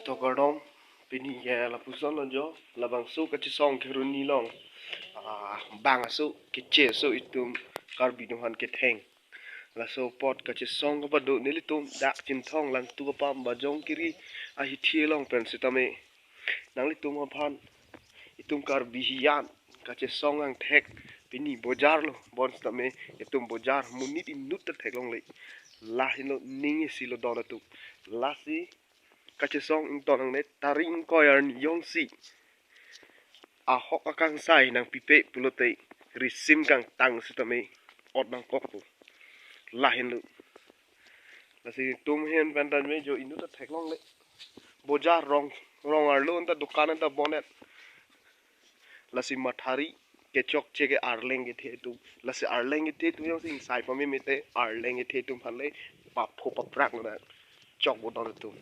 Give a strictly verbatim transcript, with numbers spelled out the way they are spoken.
To kardom, pini ke lapuson lo jo, labangso kachesong keruni long. Ah, bang aso, keche aso itum Karbi atum aphan ketheng. Laso apot kachesong kapado nelitum dak Chinthong Langtuk apam Bajong Kiri ahithi along pen sitame nanglitum aphan itum Karbi hiyan kachesong angthek pini bojar lo, bonsitame itum bojar monit inut ta theklongle. Lahenlo ning isi lo don atum. Lasi kachesong ington nangne tarik ingkoi arni jongsi ahok akangsai nangpipe pulote risim kangtang sitame ot nangkokpo. Lahenlo. Lasi itum ahin pen ta me jo inut ta theklongle. Bojar rong, rong arlo anta dukan anta bonet. Lasi mathari kechokche ke arleng kethe atum. Lasi arleng kethe atum jongsi ingsai pameme te arleng kethe atum aphan le papho paprak lo na chokpo don atum.